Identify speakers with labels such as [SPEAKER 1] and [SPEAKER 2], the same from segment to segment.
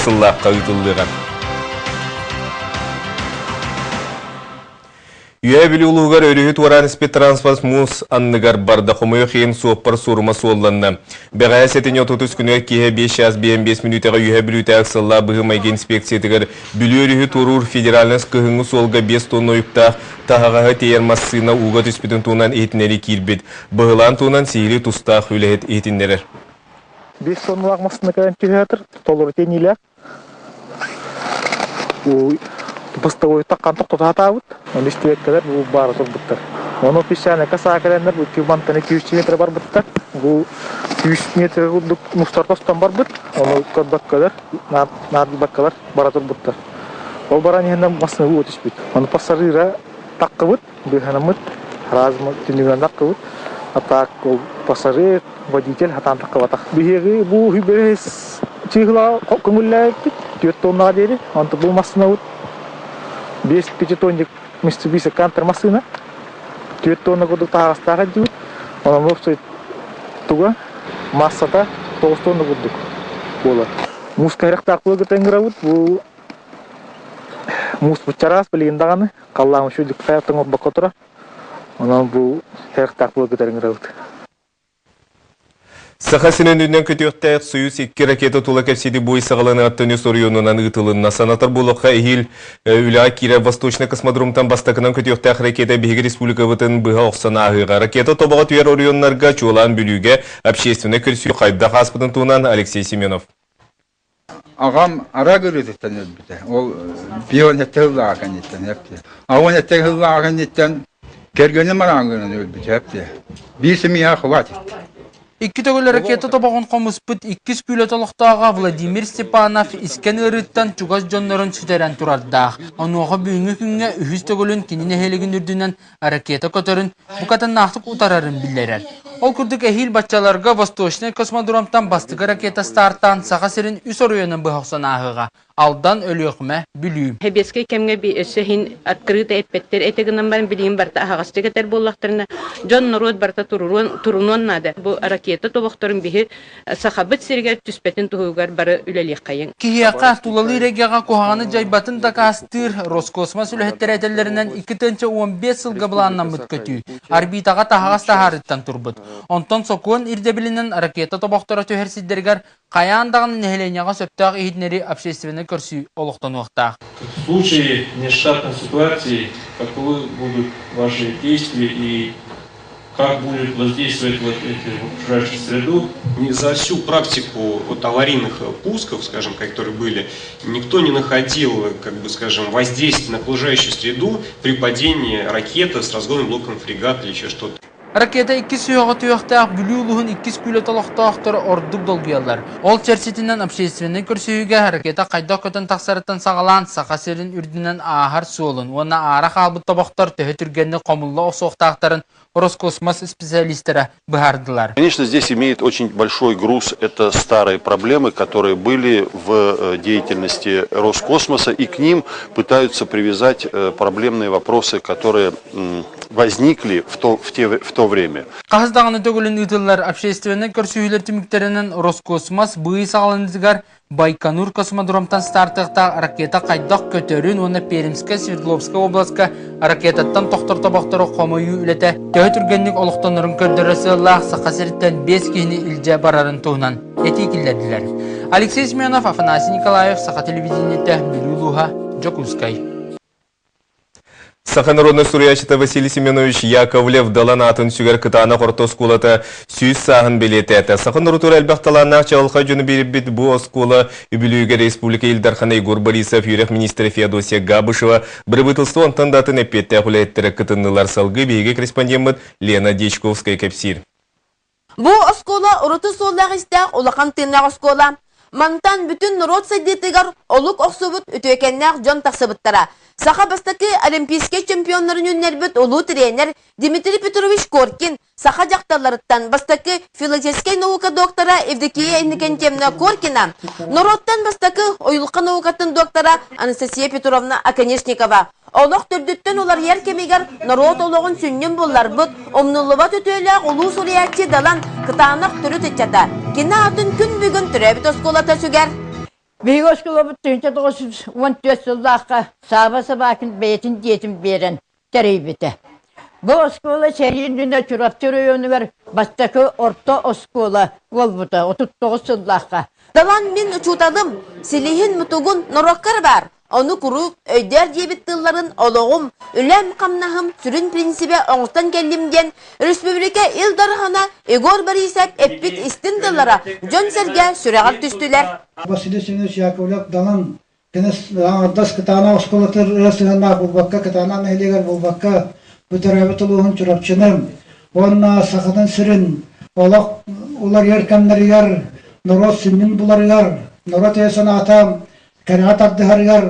[SPEAKER 1] Сыллаахха ыытыллыаҕа. Үөһээ Бүлүү улууһугар өрүһү туораан испит транспорт муус анныгар барда. Хомойуох иһин суоппар суорума суолланна. Бэҕэһээ сэтинньи 33 күнүгэр киэһэ 5 чаас 55 мүнүүтэҕэ Үөһээ Бүлүүтээҕи ыксаллаах быһыы-майгы инспекциятыгар Бүлүү өрүһү туоруур федеральнай кыһыҥҥы суолга 5 тонна уйуктаах таһаҕаһы тиэйэр массыына ууга түспүтүн туһунан иһитиннэрии киирбит. Быһылаан туһунан сиһилии тустаах үлэһит иһитиннэрэр.
[SPEAKER 2] 5 тонналаах массыына кэлэн түһээтэр, толору тиэниилээх. Постовойтан тохтото сатаабыт, ону истибэккэлэр бу баара турбуттар. Ону песчаника саа кэлэннэр бу икки мантан 200 метр барбыттар. Бу 100 метр курдук мустар тостон барбыт. Ону көрбөккөлөр, наардыбаккалар бара турбуттар. Ол баран иһэннэр массыына уу түспүт. Ону пассажира таххыбыт, быыһанаммыт, разум түннүгүнэн таххыбыт. А так ол пассажир, водитель хатаан таххыбатах. Биһиги бу үбэс чыыһыла көҥүллээбиппит 4 тоннаҕа диэри. Онто бу массыынабыт 5 пятитонник Mitsubishi Canter массыына 4 тонна курдук таһаҕастаах илдьибит. Онон уопсай туга массата 9 тонна курдук буолар. Муус кэһирэхтээх буоларга ыҥырабыт. Бу мууспут чараас билигин даҕаны халлаан үчүгэй хайаттан оҥорбокко турар. Онон бу кэһирэхтээх буоларга ыҥырабыт.
[SPEAKER 1] Саха сирин үрдүнэн көтүөхтээх Союз икки ракета тула кэпсэтии бой саҕаланыаҕыттан үс оройуонунан ыытылынна. Санатар буолуохха, эһиил үлэҕэ киирэр Восточный космодромтан бастакынан көтүөхтээх ракета биһиги республикабытын быһа охсон ааһыаҕа. Ракета тобоҕо түһэр оройуоннарга, чуолаан Бүлүүгэ, общественнай көрсүү хайдах ааспытын туһунан Алексей Семенов.
[SPEAKER 3] Аҕам араг ырыатыттан өлбүтэ. Ол пионеттэ сыллааҕа кэнниттэн эптэ. Аонетте сыллааҕа кэнниттэн кэргэним араангынан өлбүтэ эптэ. Биир семья хватит.
[SPEAKER 4] Икки төгүл ракета тобоҕун хомуспут иккис күүлэт олохтооҕо Владимир Степанов искэн ыарыыттан чугас дьоннорун сүтэрэн турардаах. Онуоха бүгүҥҥү күҥҥэ үһүс төгүлүн кини нэһилигин үрдүнэн ракета көтөрүн букатыннаахтык утарарын биллэрэр. Ол курдук эһиил баччаларга Восточнай космодромтан бастакы ракета стартаан Саха сирин үс оройуонун быһа охсон ааһыаҕа. Алдан, Өлүөхүмэ, Бүлүү.
[SPEAKER 5] Сэбиэскэй кэмҥэ өссө иһин открыто эппэттэр этэ гынан баран билигин барыта аһаҕастык этэр буоллахтарына дьон норуот барыта туруруон турунуон наада. Бу ракета тобохторун биһи Сахабыт сиригэр түспэтин туһугар бары үлэлиэххэйиҥ.
[SPEAKER 4] Киһиэхэ тулалыыр эйгэҕэ куһаҕаны дьайбатын дакаастыыр Роскосмос үлэһиттэрэ этэллэринэн 2015 сылга былааннаммыт көтүү орбитаҕа таһаҕас таһаарыыттан турбут. Онтон сокуон ирдэбилинэн ракета тобохторо түһэр сирдэригэр хайаан даҕаны нэһилиэнньэҕэ сөптөөх иһитиннэрии общественнай көрсүү олохтонуохтаах.
[SPEAKER 6] В случае нештатной ситуации каковы будут ваши действия и как будет воздействовать вот эти окружающую среду.
[SPEAKER 7] Не за всю практику вот аварийных пусков, скажем, которые были, никто не находил, как бы, скажем, воздействия на окружающую среду при падении ракеты с разгонным блоком фрегат или еще что-то.
[SPEAKER 4] Ракета иккис сүһүөҕэ түһүөхтээх Бүлүү улууһун иккис күүлэт олохтоохторо ордук долгуйаллар. Ол чэрчитинэн общественнай көрсүһүүгэ ракета хайдах көтөн тахсарыттан саҕалаан Саха сирин үрдүнэн ааһар суолун уонна аара хаалбыт тобохтор төһө түргэнник хомулла охсуохтаахтарын Роскосмос специалистара быһаардылар.
[SPEAKER 8] Конечно, здесь имеет очень большой груз это старые проблемы, которые были в деятельности Роскосмоса, и к ним пытаются привязать проблемные вопросы, которые возникли в то время.
[SPEAKER 4] Хаһыс даҕаны төгүлүн ыытыллар общественнай көрсүһүүлэр түмүктэринэн Роскосмос быыс саҕаланыытыгар Байконур космодромтан стартыахтаах ракета хайдах көтөрүн уонна Пермскэй Свердловскай областка ракетаттан тохтор тобохтору хомуйуу үлэтэ төһө түргэнник олохтонорун көрдөрөр сыаллаах Саха сириттэн 5 киһини илдьэ барарын туһунан этии киллэрдилэр. Алексей Семенов, Афанасий Николаев, Саха телевидениетэ, Бүлүү улууһа, Дьокуускай.
[SPEAKER 1] Саха народнай суруйааччыта Василий Семенович Яковлев Далан аатын сүгэр Кытаанах орто оскуолата 100 сааһын бэлиэтээтэ. Саха норуотугар элбэх талааннаах чаҕылхай дьону биэрбит бу оскуола үбүлүөйүгэр республика Ил Дархана Егор Борисов, үөрэх министрэ Феодосия Габышева, бырабыыталыстыба онтон да атын эппиэттээх үлэһиттэрэ кытыннылар. Салгыы биһиги корреспондеммыт Лена Дьячковская кэпсиир.
[SPEAKER 9] Бу оскуола ураты суоллаах-истээх улахан тыыннаах оскуола. Мантан бүтүн норуот сайдыытыгар олук охсубут үтүөкэннээх дьон тахсыбыттара. Саха бастакы олимпийскай чемпионнарын үүннэрбит улуу тренер Дмитрий Петрович Коркин, саха дьахталларыттан бастакы филологическай наука доктора Евдокия Иннокентьевна Коркина, норуоттан бастакы уйулҕа наукатын доктора Анастасия Петровна Оконешникова, Олох төрдүттэн уларыйар кэмигэр норуот олоҕун сүнньүн булларбыт, умнуллубат үтүөлээх улуу суруйааччы Далан кытаанах төрүт ыччата. Кини аатын күн бүгүн төрөөбүт оскуолата сүгэр.
[SPEAKER 10] Биһиги оскуолабыт 1914 сыллаахха Сааба Собакин бэйэтин дьиэтин биэрэн тэрийбитэ. Бу оскуола сэрии иннинэ Чурапчы оройуонугар бастакы орто оскуола буолбута 39 сыллаахха.
[SPEAKER 9] Далан мин учууталым, силиһин мутугун норуоккар баар, ону куруук өйдөөр диэбит тылларын олоҕум, үлэм-хамнаһым сүрүн принцибэ оҥостон кэллим диэн Республика Ил Дархана Егор Борисов эппит истин тыллара дьон-сэргэ сүрэҕэр түстүлэр.
[SPEAKER 11] Василий Семенович Яковлев Далан Кини аҥардас Кытаанах оскуолатыгар сыһыаннаах буолбакка, Кытаанах нэһилиэгэр буолбакка, бу төрөөбүт улууһун Чурапчыны уонна Сахатын сирин олох уларыйар кэмнэригэр норуот сүнньүн буларыгар, норуот өйө-санаата кэрэҕэ тардыһарыгар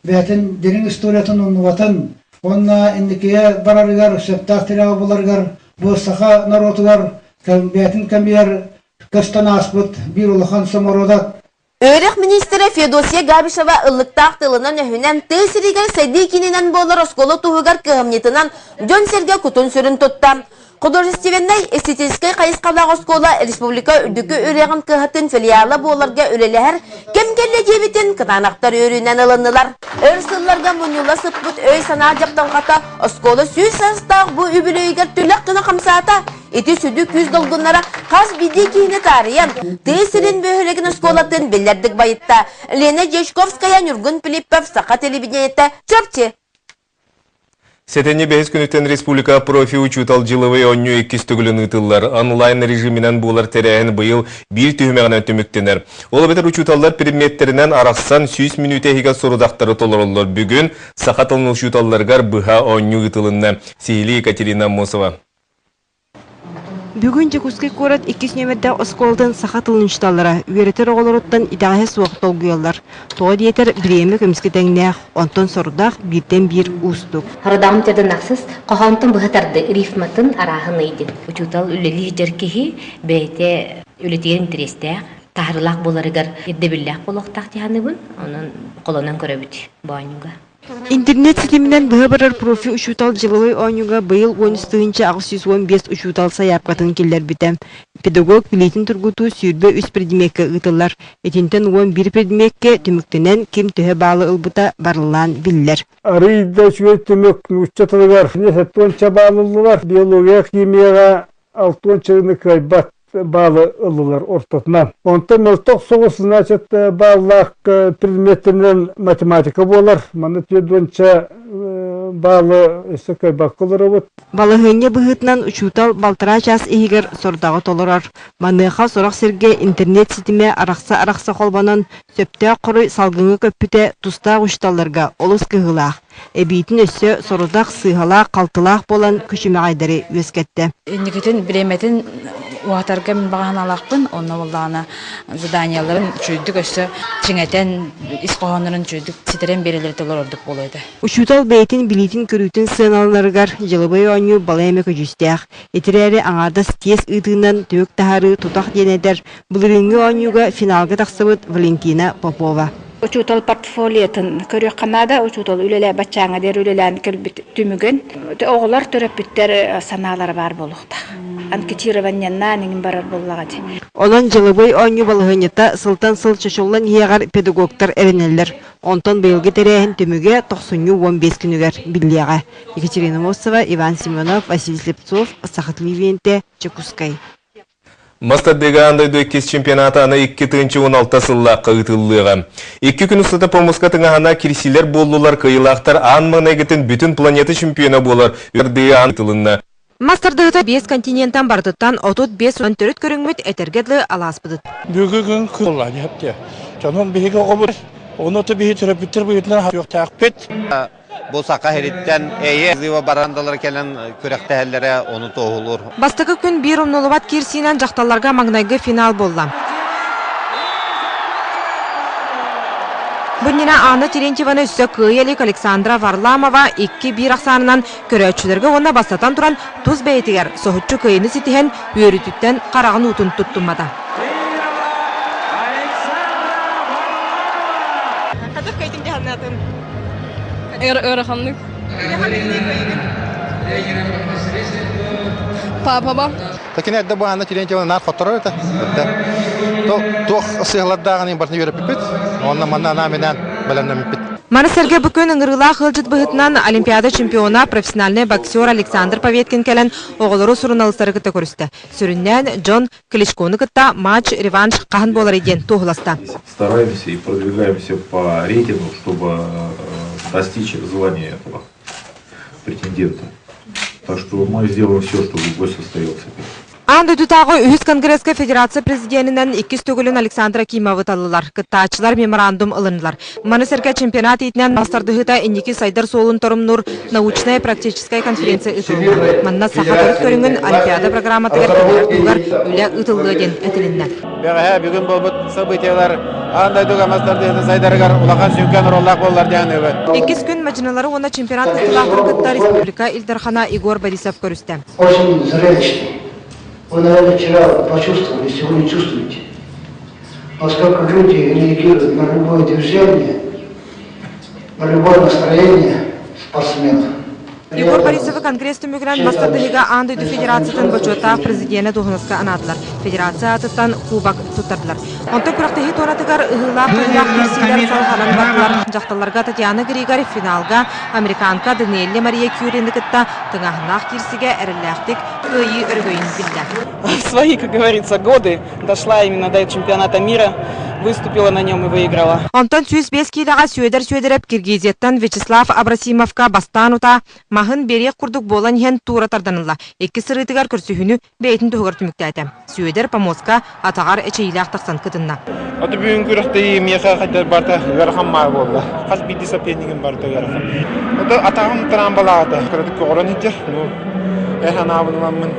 [SPEAKER 11] бэйэтин дириҥ историятын умнубатын уонна инникигэ барарыгар сөптөөх тирэҕи буларыгар бу саха норуотугар бэйэтин кэмигэр көстөн ааспыт биир улахан самородок.
[SPEAKER 9] Үөрэх миниистирэ Феодосия Габишева ыллыктаах тылынан-өһүнэн, тыа сиригэр сайдыы киининэн буолар оскуола туһугар кыһамньытынан дьон-сэргэ кутун-сүрүн тутта. Художественнай эстетическэй хайысхалаах оскуола республика үрдүкү үөрэҕин кыһатын филиала буоларга үлэлэһэр кэм кэллэ диэбитин кытаанахтар үөрүүнэн ылыннылар. Өр сылларга мунньулла сыппыт өй-санаа дьапталҕата оскуола 100 саастаах бу үбүлүөйүгэр түлэх гына хамсаата. Ити сүдү күүс долгуннара хас биирдии киһини таарыйан, тыа сирин бөһүөлэгин оскуолатын биллэрдик байытта. Лена Дьячковская, Ньургун Филиппов, Саха телевидениетэ, Чурапчы.
[SPEAKER 1] Сэтинньи бэһис күнүттэн республика профи учуутал дьыловой оонньуу иккис төгүлүн ыытыллар. Онлайн режиминэн буолар тэрээһин быйыл биир түһүмэҕинэн түмүктэнэр. Ол эбэтэр учууталлар предметтэринэн арахсан 100 мүнүүтэ иһигэр сорудахтары толороллор. Бүгүн саха тылын учууталларыгар быһа оонньуу ыытылынна. Сиһилии Екатерина Аммосова.
[SPEAKER 12] Бүгүн Дьокуускай куорат иккис нүөмэрдээх оскуолатын саха тылын учууталлара үөрэтэр оҕолоруттан итэҕэһэ суох долгуйаллар. Тоҕо диэтэр, бириэмэ көмүскэ тэҥнээх, онтон сорудах бииртэн биир уустук.
[SPEAKER 13] Харыдаҕым тыатын ахсыс хоһоонтон быһа тарды рифматын арааһын ыйдын. Учуутал үлэлии сылдьар киһи бэйэтэ үлэтигэр интэриэстээх, таһаарыылаах буоларыгар ирдэбиллээх буолуохтаах дии саныыбын. Онон холонон көрөбүт бу оонньууга.
[SPEAKER 12] Интернет ситиминэн быһа барар профи учуутал дьыловой оонньууга быйыл 13 815 учуутал сайаапкатын киллэрбитэ. Педагог билиитин тургутуу 23 предмеккэ ыытыллар. Итинтэн 11 предмеккэ түмүктэнэн ким төһө баалы ылбыта барыллаан биллэр.
[SPEAKER 14] Арыый да үчүгэй түмүк нуучча тылыгар 70 баал ыллылар. Биология, химияҕа 60 кыайбат баалы ыллылар ортотунан. Онтон мөлтөх соҕус, значит, бааллаах предметтэринэн математика буолар. Манна түөрт баалы өссө кыайбакка олоробут.
[SPEAKER 12] Балаһыанньа быһыытынан учуутал балтараа чаас иһигэр сордоҕу толорор. Маныаха сорох сиргэ интернет ситимэ арахса-арахса холбонон, сөптөөх хоруй салгыҥҥа көппүтэ тустаах учууталларга олус кыһыылаах. Эбиитин өссө сорудах сыыһалаах-халтылаах буолан күчүмэҕэйдэри үөскэттэ.
[SPEAKER 15] Инникитин бириэмэтин уһатарга мин баҕа санаалаахпын. Онно буоллаҕына заданиеларын үчүгэйдик өссө чиҥэтэн, ис хоһооннорун үчүгэйдик ситэрэн биэрэллэрэ толору ордук буолуо этэ.
[SPEAKER 12] Учуутал бэйэтин билиитин-көрүүтүн сыаналанарыгар дьылыбай оонньуу балай эмэ көдьүүстээх. Итирээри аҥаардас тиэс ыытыынан түмүк таһаарыы тутах диэн этэр былырыыҥҥы оонньууга финалга тахсыбыт Валентина Попова.
[SPEAKER 16] Учуутал портфолиотын көрүөххэ наада. Учуутал үлэлээ баччааҥҥа диэри үлэлээн кэлбит түмүгүн. Оҕолор төрөппүттэр санаалара баар буолуохтаах. Анкетированиеннаан иҥин барар буоллаҕа дии.
[SPEAKER 12] Онон дьылыбый оонньуу балаһыанньата сылтан сыл чочуллан иһиэҕэр педагогтар эрэнэллэр. Онтон быйылгы тэрээһин түмүгэ тохсунньу 15 күнүгэр биллиэҕэ. Екатерина Мосова, Иван Семенов, Василий Слепцов, Саха телевидениетэ, Дьокуускай.
[SPEAKER 1] Мас тардыыга аан дойду иккис чемпионата аны 2016 сыллаахха ыытыллыаҕа. Икки күн устата помуска тыҥаһана кирсилэр буоллулар кыайыылаахтар аан маҥнайгытын бүтүн планета чемпиона буолар үрдыы аан ыытылынна.
[SPEAKER 12] Мас тардыһыта биэс континентан барытыттан 35 төрүт көрүҥмүт этэргэ дылы алааспытыт.
[SPEAKER 17] Бүгүн күн диэпте. Дьонум биһиги оҕобут, ону биһи төрөппүттэр быһыытынан үөхтээхпит.
[SPEAKER 18] Бу саха сириттэн эйэ зыва барандалар кэлэн күрэхтэһэллэрэ ону туоһулуур.
[SPEAKER 12] Бастакы күн биир умнулубат киирсиинэн дьахталларга маҥнайгы финал буолла. Бу иннинэ Анна Терентьеваны өссө кыайа илик Александра Варламова 2-1 ахсаанынан көрөөччүлэргэ уонна бастатан туран тус бэйэтигэр соһуччу кыайыыны ситиһэн үөрүүтүттэн хараҕын уутун туттуммата.
[SPEAKER 19] Ыараханнык. Папаба.
[SPEAKER 20] Такин эрдэ бу Анна Терентьевна наар хотторор этэ. Туох сыһалардааҕын бартын үөрэппиппит. Онно манна анаан-минээн бэлэмнэммиппит.
[SPEAKER 12] Маны сэргэ бу күн ыҥырыылаах ыалдьыт быһыытынан Олимпиада чемпиона, профессиональнай боксер Александр Поветкин кэлэн оҕолору суруналыыстары кытта көрүстэ. Сүрүннээн дьон Кличкону кытта матч-реванш хаһан буоларый диэн туоһуласта.
[SPEAKER 21] Стараемся и продвигаемся по рейтингу, чтобы достичь звания этого претендента. Так что мы сделаем все, чтобы бой состоялся.
[SPEAKER 12] Аан дойдутааҕы үһүс конгресска федерация президенинэн иккис төгүлүн Александр Акимовы таллылар. Кыттааччылар меморандум ылыннылар. Маны сэргэ чемпионат иитинэн мас тардыһыыта инники сайдар суолун торумнуур научнай-практическай конференция ыытылынна. Манна саха төрүт көрүҥүн Олимпиада программатыгар киллэрэр туһугар үлэ ыытыллыа диэн этилиннэ.
[SPEAKER 22] Бэҕэһээ бүгүн буолбут событиелар аан дойдуга мас тардыһыытын сайдарыгар улахан сүҥкэн оруоллаах буоллар диэн аныыбын.
[SPEAKER 12] Иккис күн мадьыналары уонна чемпионат кыттыылаахтарын кытта республика Ил Дархана Егор Борисов көрүстэ.
[SPEAKER 11] Очень зрелищный. Вы, наверное, вчера почувствовали, сегодня чувствуете. Поскольку люди реагируют на любое движение, на любое настроение спортсмена.
[SPEAKER 12] Егор Борисовы Конгресс түмүгүнэн мас тардыһыыга Аан дойду Федерациятын бочуоттаах президенэ дуоһунаска анаатылар. Федерация аатыттан кубок туттардылар. Онтон күрэхтэһии туонатыгар ыһыылаах-хаһыылаах киирсиилэр салҕанан бардылар. Дьахталларга Татьяна Григорь финалга американка Даниэлли Мария Кюрины кытта тыҥааһыннаах киирсигэ эрэллээхтик кыайыы өрөгөйүн биллэ.
[SPEAKER 23] В свои, как говорится, годы дошла именно до чемпионата мира, выступила на нем и выиграла.
[SPEAKER 12] Онтон 105 киилэҕэ Сүөдэр Сүөдэрэп Киргизияттан Вячеслав Абрасимовка бастаан утаа маһын биэриэх курдук буолан иһэн туура тардан ылла. Иккис сырыытыгар көрсүһүүнү бэйэтин туһугар түмүктээтэ. Сүөдэр помостка атаҕар эчэйиилээх тахсан кытынна.
[SPEAKER 22] Аты бүгүн күрэхтэһии миэхэ хайдах барыта ыарахан маа буолла. Хас биирдии сопернигим барыта ыарахан. Ото атаҕым трамбалаата. Кыратык көҕөрөн сылдьар. Ну, эр санаабын ыламмын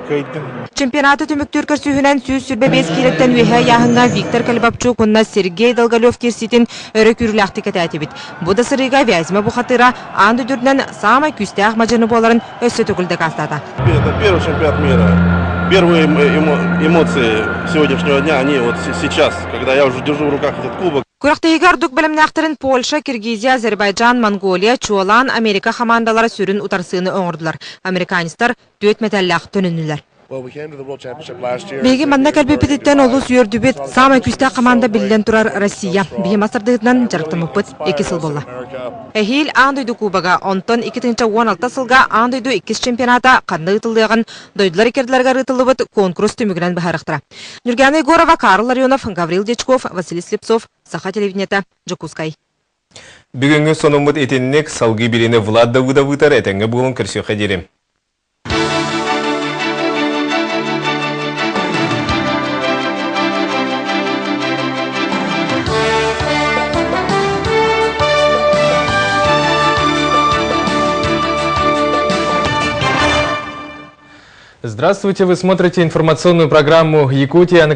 [SPEAKER 22] кыайдым.
[SPEAKER 12] Чемпионаты түмүктүүр көрсүһүүнэн 125 киилэттэн үөһэ ыйааһыҥҥа Виктор Калибапчук уонна Сергей Долголев киирсиитин өрө күүрүүлээхтик кэтээтибит. Бу да сырыыга Вязьма бухатыыра аан дойдутунан саамай күүстээх мадьыны буоларын өссө төгүл дакаастаата.
[SPEAKER 24] Это первый чемпионат мира. Первые эмоции сегодняшнего дня, они вот сейчас, когда я уже держу в руках этот кубок.
[SPEAKER 12] Күрэхтэһиигэ ордук бэлэмнээхтэрин Польша, Киргизия, Азербайджан, Монголия, чуолаан Америка хамаандалара сүрүн утарсыыны оҥордулар. Американецтар түөрт мэтээллээх төнүннүлэр. Биһиги манна кэлбиппититтэн олус үөрдүбүт. Саамай күүстээх хамаанда биллэн турар Россия. Биһи мас тардыһыытынан дьарыктаммыппыт икки сыл буолла. Эһиил Аан дойду Кубога, онтон 2016 сылга Аан дойду иккис чемпионата ханна ыытыллыаҕын дойдулар иккэрдилэригэр ыытыллыбыт куонкурус түмүгүнэн быһаарыахтара. Нюргана Егорова, Карл Ларионов, Гаврил Дьячков, Василий Слепцов, Саха телевидениета, Дьокуускай.
[SPEAKER 1] Бүгүҥҥү сонуммут итинник, салгыы бириини Влад Давыдов ыытар, этэҥҥэ буолун көрсүөххэ диэри.
[SPEAKER 25] Здравствуйте, вы смотрите информационную программу «Якутия» на